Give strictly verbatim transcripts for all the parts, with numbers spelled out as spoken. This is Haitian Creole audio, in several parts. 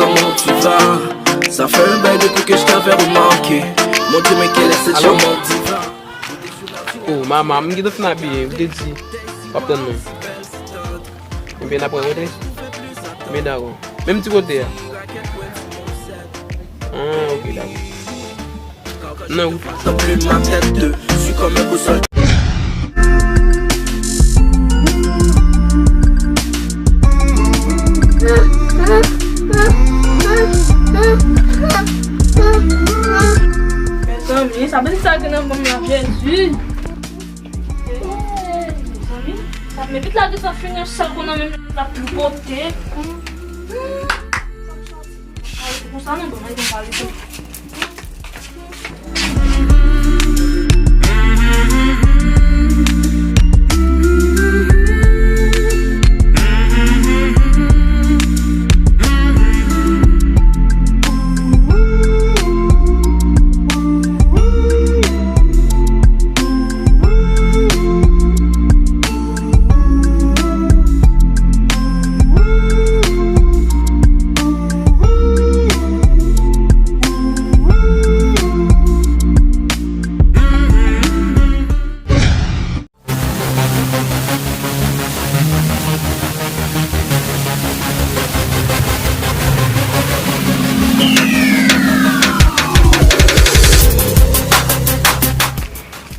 Comment tu vas? Ça fait un bail depuis que je t'avais remarqué. Mon Dieu, mais quelle est cette charmante diva? Oh, mama, m gentan fin abiye, m te di, w ap tann mwen. Ebyen, n ap rankontre. Men dakò. Menm ti kote a. Ah, ok, dakò. Non. T'as plus ma tête dessus comme un boussole. Mezanmi, sa bandi sa gen nan men m la, Jezi. Mezanmi, sa men vit lage sa fini, sa konn nan men m la, l ap tripote. Ay, se konsa nou bon, ay, konsa li bon.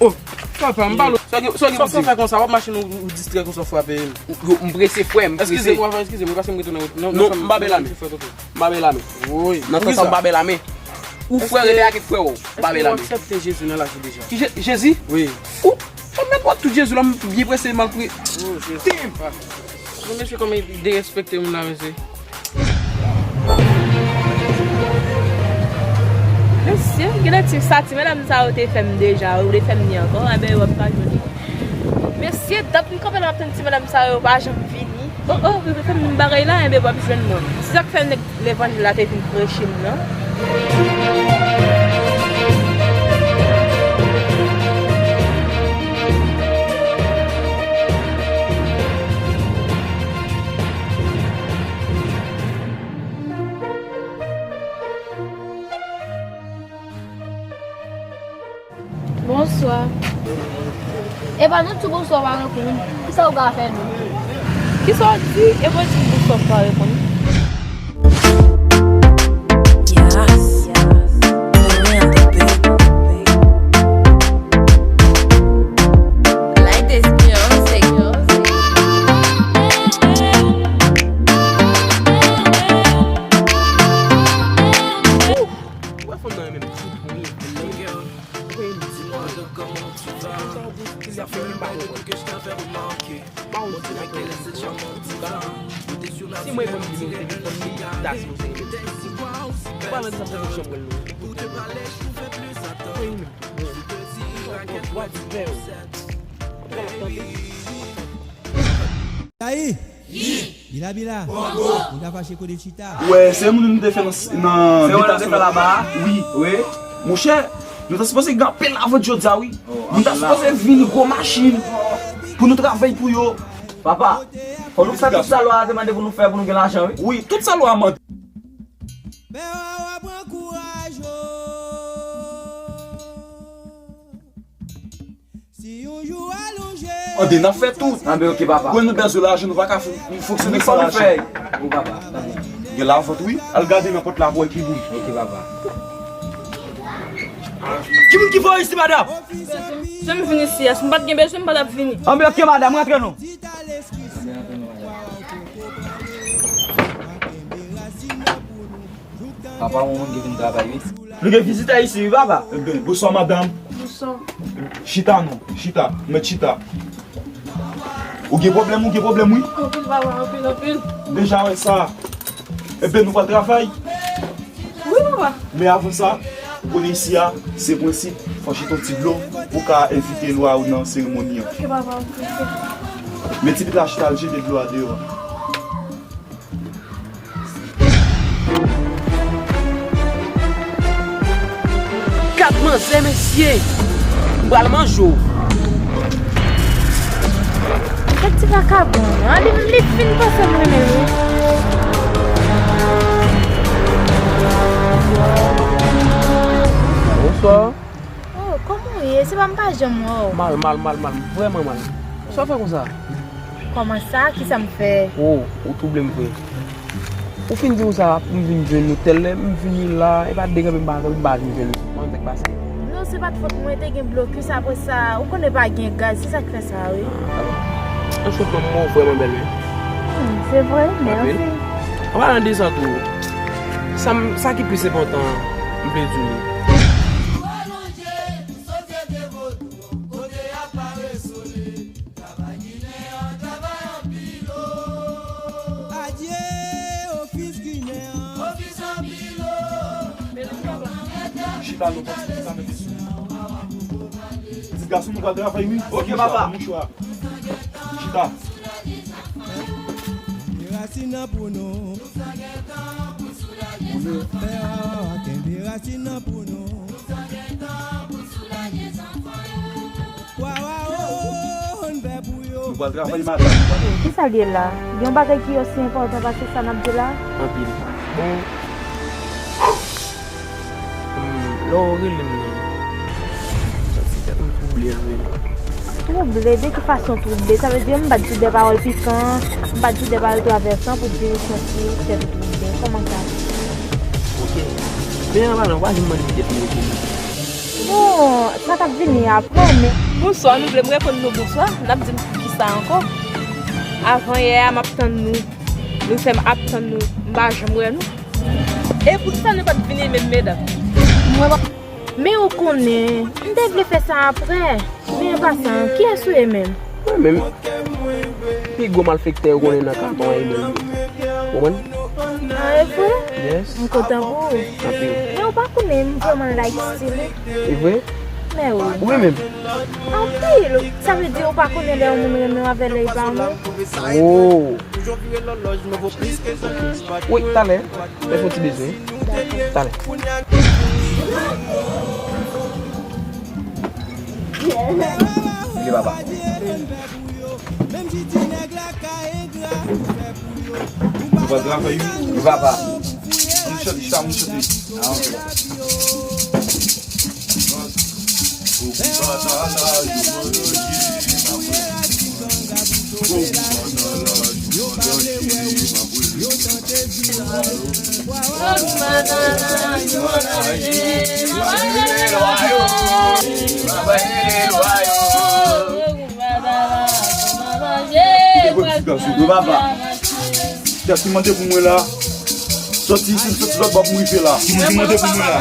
Oh, papa, m pale. Sa w gen, sa w gen pou di? Sa w fè konsa, w ap mache nou, ou distrè konsa, w frape m. Yo, m prese, frè, m prese. Eskize m, eskize m, paske m retounen. Non, non, m pa bè lame. M pa bè lame. Wi. Nan tan sa, m pa bè lame. Ou frè, rete ak frè w, m pa bè lame. Èske w aksepte Jezi nan lavi w deja? Ki Je-, Jezi? Wi. Ou, ou mèt wè tout Jezi la, m byen prese, m al priye. Oh, Jezi. Damn! Bon, mesye, kòman li derespekte moun la, mesye? Mesye, genlè ti sa, ti medam sa yo te fè m deja, yo vle fè m ni ankò, enben yo ap pa jwenn li. Mesye, dat m kanpe la, m ap tann ti medam sa yo, yo pa janm vini. Oh, oh, yo te fè m menm bagay la, enben yo p ap jwenn mwen. Se sa k fè nèg levanjil la te vin preche m nan. Bonswa. Epa nou di w bonswa, w pa reponn. Kisa w ka fè nou? Kisa w di? Epa w di m bonswa, w pa reponn. Yes. Mwen an de pe. Like this, girl. Say, girl. Ou wè fanm nan renmen m tout, wi. Mwen di mwen, se konsa w bout kilè fini m pa konprann. M pa konn si nan kè m di w la. Si mwen konn di nou te vin konn li, ta sipoze renmen m. Ou pa nan di sa m te janm wè l non. Mwen renmen m. Mwen renmen m. Mwen renmen m. Ayi! Bila bila! Ou ta fache kote chita? Wè, se moun nou te fè nan, nan bitasyon laba a? Wi. Wi. Monchè, nou ta sipoze gen anpil lavant jodi a, wi. Nou ta sipoze vini gwo machin pou nou travay pou yo. Papa, fò nou fè tout sa lwa a te mande pou nou fè pou nou gen lajan, wi. Wi, tout sa lwa a mande. Bèwa w ap ankouraje w. Si yon jou alonje. Mande, n ap fè tout. Anben, ok, papa. Kwen nou bezwen lajan, nou pa ka fon-, fonksyone san lajan. Wi, papa. Gen lavant, wi. Al gade nan pòt la pou wè ki bri. Ok, papa. Ki moun ki voye isi, madanm? Bezwen m vin isi a. Si m pa t gen bezwen, m pa t ap vini. Anben, ok, madanm, rantre non. Papa, yon moun ki vin travay, wi. Nou gen vizitè isi, wi, papa. Enben, bonswa, madanm. Bonswa. Chita non, chita. Mèt chita. Ou gen pwoblèm, ou gen pwoblèm, wi. Anpil, papa, anpil, anpil. Deja wè sa. Enben, nou pral travay. Wi, papa. Men avan sa, ou konnen isi a, se prensip, fò chita yon ti dlo, pou ka evite lwa ou nan seremoni an. Ok, papa, ok. Men ti pitit la chita, al jete dlo a deyò. Gad manzè, mesye! M pral manje w. Gad ti vakabon an, li, li fin panse m renmen l, wi. Bonswa. Oh, kòman w ye? Se pa m pa janm wè w. Mal, mal, mal, mal. Vrèman mal. Sa w fè konsa? Kòman sa? Kisa m fè? Oh, ou twouble m vre. Ou fin di m sa, m vin jwenn ou tèl lè, m vini la, e pa dekanpe m pa kanpe, m pa vin jwenn ou. Kòman sa k pase? Non, se pa t fòt mwen, te gen blokis, apre sa, ou konnen pa gen gaz, se sa k fè sa, wi. Ah, alò. Anchante, m wè w vrèman bèl, wi. Hmm, se vre, mèsi. An palan de sa tou, sa m, sa ki plis enpòtan, m vle di w li. Chita nou, pati sa mete sou. Ti gason, nou pral travay, wi. Ok, papa. Mouchwa. Chita. Rasin nan pou nou. Pou nou. Kenbe rasin nan pou nou. Wa, wa, o, n fè pou yo. Nou pral travay, madanm. Kisa l ye la? Gen yon bagay ki osi enpòtan pase sa n ap di la? Anpil. Bon. Hmm, lè w rele m nan, santi tèt mwen twouble vre. Twouble? De ki fason twouble? Sa vle di m pa t di w de pawòl pikan, m pa t di w de pawòl travèsan pou di w santi tèt ou twouble. Kòman sa? Ok. Men an palan, w pa janm mande m kiyès m rele. Bon, sa t ap vini apre, men. Bonswa, nou vle m reponn nou bonswa, n ap di m kisa ankò? Avan yè a, m ap tann nou. Nou fè m ap tann nou, m pa janm wè nou. E poukisa nou pa t vini menm, medam? Mwen pa. Men ou konnen, m te vle fè sa apre. Men an pasan, kiyès ou ye menm? Mwen menm, pi gwo malfektè yo konnen nan katon a, e mwen li ye. Ou konprann? Ah, e vre? Yes. M kontan pou ou. Anpil. Men ou pa konnen, m vrèman like stil ou. E vre? Men wi. Ou renmen m? Anpil. Sa vle di ou pa konnen lè yon moun renmen w avè lè li pa renmen w? Oh. Wi, talè. Mwen fè yon ti bezwen. Talè. Vle papa. Nou pa travay, wi. Wi, papa. Ann chante, chita, ann chante. Ah, ok. Papa. Kiyès ki mande pou mwen la? Sòti isit, sòti lòt bò pou m rive la. Ki moun ki mande pou mwen la?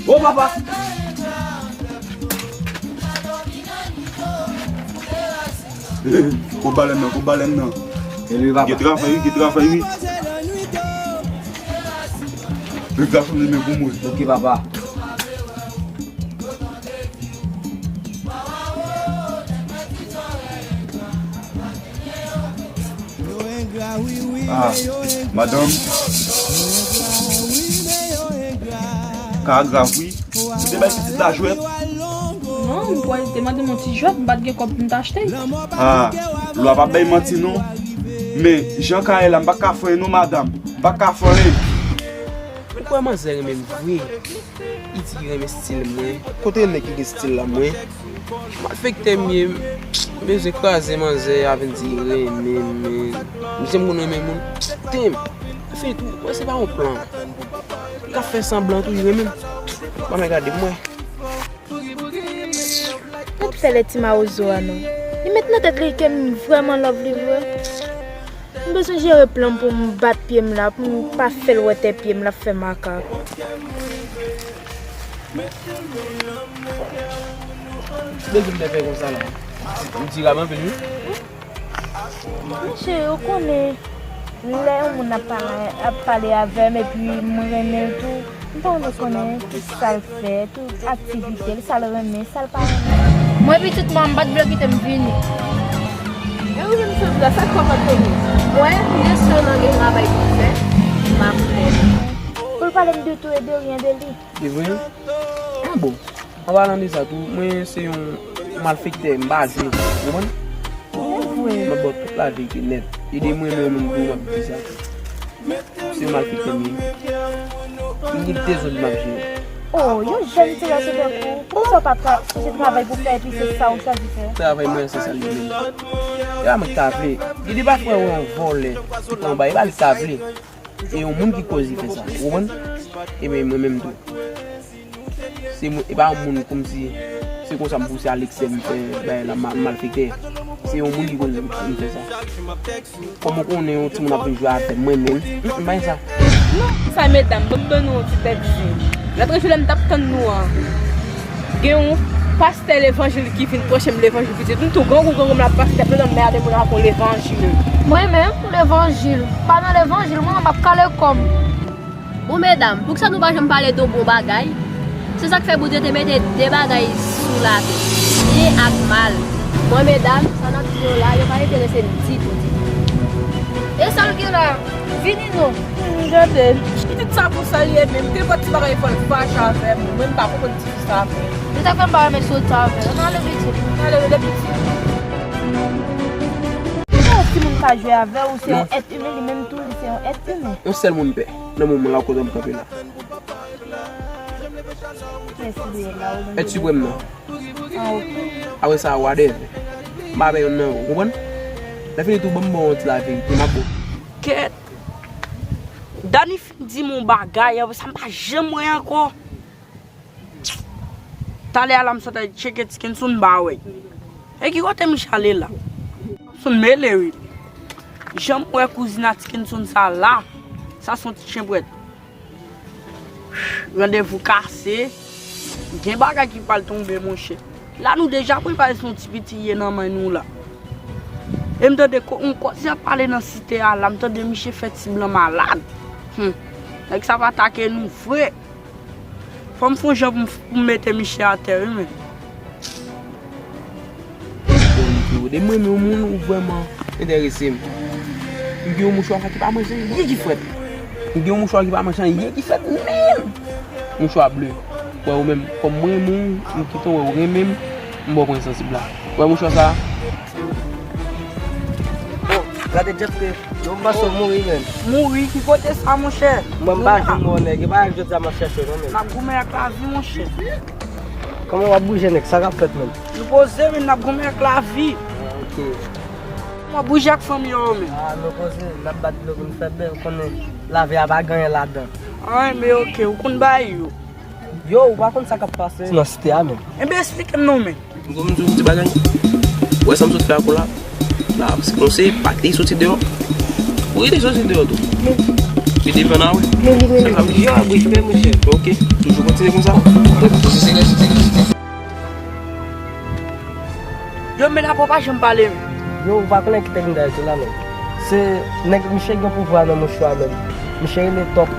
O papa! Kot balèn nan, kot balèn nan? Gen travay wi, gen travay wi. Li ka fè li men pou mwen. Ok, papa. Ah, madanm. Ka grav wi. Ou te bay pitit la jwèt? Non, m kwè li te mande m yon ti jwèt, m pa t gen kòb pou m t achte. Ah, lwa pa bay manti non. Men, jan ka ye la, m pa ka fè anyen non, madanm. M pa ka fè anyen. Ou kwè manzè renmen m vre? Li di li renmen stil mwen. Kote nèg ki gen stil la mwen? Malfektè m ye, m bezwen kraze manzè a vin di li renmen m, men misye m konn renmen moun. Tem, anfen tou, wè se pa yon plan. Li ka fè sanblan tou, li renmen m. Ban mwen gade pou mwen. Gad fè lè ti mawozo a non. Li met nan tèt li ke m vrèman love li vre. M bezwen jere plan m pou m bat pye m la, pou m pa fè l wè tè pye m l ap fè makak. Ki bezwen m te fè konsa la? M dirab anpil wi. Monchè, ou konnen, lè yon moun ap pale, ap pale avè m epi mwen renmen l tou, m ta renmen konnen ki sa l fè, tout aktivite l, sa l renmen, sa l pa renmen. Mwen pitit mwen, m pa t vle kite m vini. E ou menm sòt la, sa k fè w pa t vini? Mwen, m gen sèlman gen travay pou m fè, m ap fè. Pou l pale m de tou e de ryen de li. Li vre? Ah bon. An palan de sa tou, mwen se yon malfektè, m pa jwe, ou konprann? Mwen ba w tout laverite nèt. E de mwen menm menm tou, m ap di sa tou. Se yon malfektè m ye. M gen de zòn m ap jere. Oh, yon jèn ti gason tankou ou, poukisa w pa tra- chèche travay pou fè epi se sa ou chwazi fè? Travay mwen se sa li vle. E pa mwen ki ta vle. Gen de pafwa ou yon vòlè ki pran bay, e pa li ki ta vle. E yon moun ki koz li fè sa. Ou konprann? Ebyen mwen menm tou. Se mwen, e pa yon moun kòmsi se konsa m pouse a leksè m fè bagay la ma- malfektè. Se yon moun ki koz m fè sa. Kòm ou konnen yon timoun ap vin jwe avè m, mwen menm, m pa gen sa. Non, sa medam, ban m ban nou yon ti tèt di. Lòt jou lè m t ap tann nou an, gen yon pastè levanjil ki vin preche m levanjil pitit. M tou grangou grangou m la pastè, pandan m mède moun ak yon levanjil. Mwen menm, levanjil. Pa nan levanjil, mwen menm m ap kale kò m. Bon medam, poukisa nou pa janm pale de yon bon bagay? Se sa k fè Bondye te mete de bagay sou latè, byen ak mal. Mwen medam, sa n ap di yo la, yo pa enterese m ditou, ditou. E sa l gen la? Vini non. Hmm, gade. Pitit sa pou sa l ye menm, te fè ti bagay fò l fache avè m. Mwen m pa konprann ti fi sa vre. Li te fè m pa renmen sot sa avè l. Ann ale pitit. Ann ale rele pitit. Yon timoun ka jwe avè w, se yon èt imen, li menm tou, li se yon èt imen. Yon sèl moun m pè nan moman la kote m kanpe la. Kiyès ki deyò la, ou menm? Èt siprèm nan. Ah, ok. Apre sa, whatever. M pa pè youn nan yo, ou konprann? Lè fini tou, ban m ba w yon ti laverite, m ap ba w. Kèt! Dani fin di m yon bagay, apre sa m pa janm wè ankò. Talè a la m sot al tcheke Tikenson, m pa wè. E ki kote Michel ale la? Tikenson mele wi. Jan m wè kouzin a Tikenson sa la, sa se yon ti chen pwèt. Randevou kase. Gen bagay ki pral tonbe, monchè. La nou deja prepare se yon ti piti ye nan men nou la. E m tande ko- yon koze ap pale nan site a la, m tande misye fè ti blan malad. Hum. Nèg sa ap atake nou vre. Fò m fè yon jan pou m, pou m mete misye atè wi, men. Bon, de mwen, men yon moun ou vrèman enterese m. M gen yon mouchwa ki pa manje anyen ki frèt. M gen yon mouchwa ki pa manje anyen ki frèt menm. Mouchwa ble. Wè ou menm, kòm mwen renmen w, m kite w wè ou renmen m, m ba w pwen sansib la. Wè mouchwa sa a? Bon, gade djèf te, yo m panse w mouri menm. Mouri? Ki kote sa, monchè? Mwen m pa janm wè w nèg, e pa jodi a m ap chèche w non menm. N ap goumen ak lavi, monchè. Kòman w ap bouje nèg, sa k ap fèt menm? Nou poze wi, n ap goumen ak lavi. Ah, ok. Kòman w ap bouje ak fanmi w menm? Ah, nou poze, n ap bat dlo pou n fè bèl, ou konnen lavi a pa gen anyen ladan. Anyen, men ok, ou konn bagay yo. Yo, ou pa konn sa k ap pase nan site a menm. Enben, esplike m non, men. Bon, m di w ti bagay. Ou wè sa m sot fè ak ou la? La, se konseye, pa te soti deyò. Ou rete soti deyò tou. Li defann a wè. Sa sa vle di? Yo, bouch pen, monchè. Ok, toujou kontinye konsa. Yo, men la, pa janm pale, men. Yo, ou pa konnen ki te vin dèyè tou la, men. Se nèg, misye gen pouvwa nan mouchwa menm. Misye rele Tòp.